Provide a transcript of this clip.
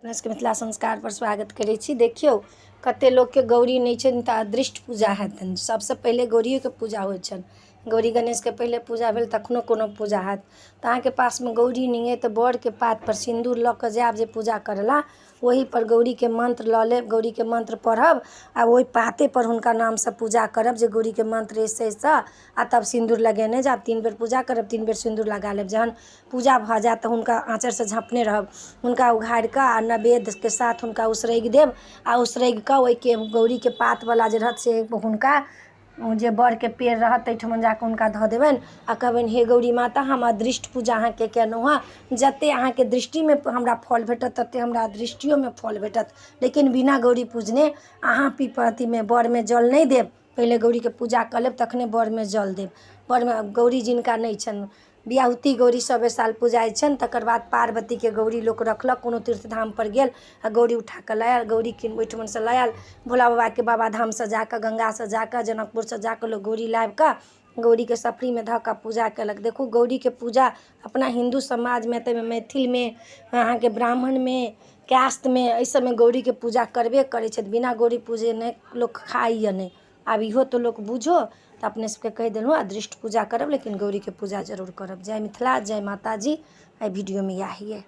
अपना सबके मिथिला संस्कारपर स्वागत करै छी। देखियौ, कते लोकके गौरी नहि छनि तऽ अदृष्ट पूजा हेतनि। सबसँ पहिले गौरियेके पूजा होइ छनि। गौरी गणेशके पहिले पूजा भेल, तखनो कोनो पूजा हैत। तऽ अहाँके पासमे गौरी नहि अइ तऽ बड़के पातपर सिन्दूर लऽ कऽ जायब जे पूजा करय लए, ओहीपर गौरीके मन्त्र लऽ लेब, गौरीके मन्त्र पढ़ब आ ओहि पातेपर हुनका नामसँ पूजा करब जे गौरीके मन्त्र अइ से आ तब सिन्दूर लगेने जायब। 3 बेर पूजा करब, 3 बेर सिन्दूर लगा लेब। जहन पूजा भऽ जायत तऽ हुनका आँचरसँ झँपने रहब, हुनका उघारि कऽ आ नैवेद्यके साथ हुनका उसरगि देब आ उसरगि कऽ ओहिके गौरीके पातवला जे रहत से हुनका जे बड़के पेड़ रहत ताहिठमन जा कऽ हुनका धऽ देबनि आ कहबनि, हे गौरी माता, हम अदृष्ट पूजा अहाँके केलहुँ हँ, जतेक अहाँके दृष्टिमे हमरा फल भेटत ततेक हमरा दृष्टियोमे फल भेटत। लेकिन बिना गौरी पूजने अहाँ अथीमे बड़मे जल नहि देब। पहिले गौरीके पूजा कऽ लेब, तखने बड़मे जल देब। बड़मे गौरी जिनका नहि छनि, बियाहुती गौरी सभे साल पुजाइ छनि। तकर बाद पार्वतीके गौरी लोक रखलक, कोनो तीर्थ धामपर गेल आ गौरी उठा कऽ लऽ आयल, गौरी कीन ओहिठमनसँ लऽ आयल। भोला बाबाके बाबाधामसँ जा कऽ, गङ्गासँ जा कऽ, जनकपुरसँ जा कऽ लोक गौरी लाबि कऽ गौरीके सफरीमे धऽ कऽ पूजा कयलक। देखू, गौरीके पूजा अपना हिन्दू समाजमे, ताहिमे मैथिलमे, अहाँके ब्राह्मणमे, कायस्थमे, एहि सभमे गौरीके पूजा करबे करै छथि। बिना गौरी पूजने लोक खाइए नहि। आब इहो तऽ लोक बुझो तऽ अपने सबके कहि देलहुँ, अदृष्ट पूजा करब लेकिन गौरीके पूजा जरूर करब। जय मिथिला, जय माताजी। एहि वीडियोमे इएह अइ।